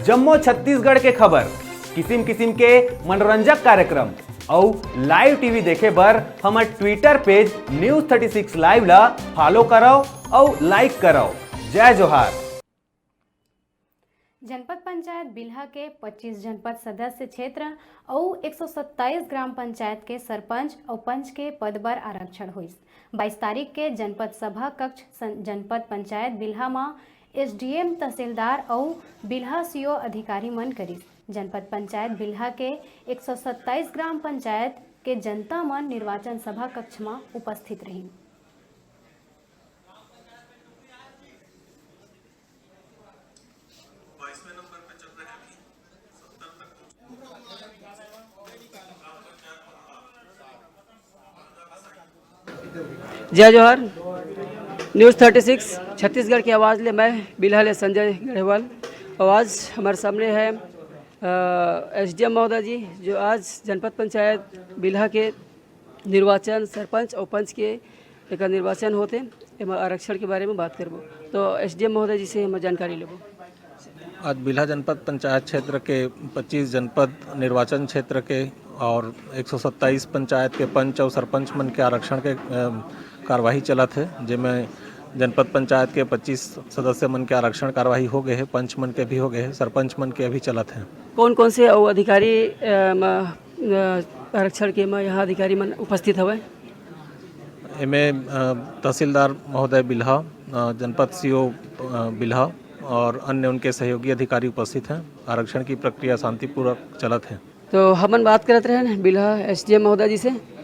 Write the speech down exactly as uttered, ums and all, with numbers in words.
जम्मो छत्तीसगढ़ के खबर, किसिम किसिम के मनोरंजक कार्यक्रम अउ live T V देखे बर हमर Twitter page News thirty six Live ला follow करव अउ like करव। जय जोहार। जनपद पंचायत बिल्हा के पच्चीस जनपद सदस्य क्षेत्र अउ एक सौ सत्ताईस ग्राम पंचायत के सरपंच अउ पंच के पद बर आरक्षण होइस। बाईस तारीख के जनपद सभा कक्ष सं-, जनपद पंचायत बिल्हा म S D M, तहसीलदार अउ बिल्हा C O अधिकारी मन करिस। जनपद पंचायत बिल्हा के एक सौ सत्ताईस ग्राम पंचायत के जनता मन निर्वाचन सभा कक्ष म उपस्थित रहिन। जय जोहार। News thirty six छत्तीसगढ़ की आवाज़ ले मैं बिल्हा ले संजय गढ़वाल। और आज हमारे सामने है, अ, S D M महोदय जी, जो आज जनपद पंचायत बिल्हा के निर्वाचन, सरपंच और पंच के एकर निर्वाचन होथे, एमा आरक्षण के बारे में बात करबो। तो S D M महोदय जी से हम जानकारी लेबो। आज बिल्हा जनपद पंचायत क्षेत्र के पच्चीस जनपद निर्वाचन क्षेत्र के और एक सौ सत्ताईस पंचायत के पंच और सरपंच मन के आरक्षण के, अ, कार्यवाही चलत हे, जेमे जनपद पंचायत के पच्चीस सदस्य मन के आरक्षण कार्यवाही हो गए हे, पंच मन के भी हो गए हे, सरपंच मन के अभी चलत हे। कौन कौन से अउ अधिकारी, अ, म, अ, आरक्षण के म यहाँ अधिकारी मन उपस्थित हवय? एमे, अ, तहसीलदार महोदय बिल्हा, अ, जनपद C O, अ, बिल्हा और अन्य उनके सहयोगी अधिकारी उपस्थित हैं। आरक्षण की प्रक्रिया शांतिपूर्वक चलत है। तो हमन बात करत रहेन बिल्हा S D M महोदय जी से।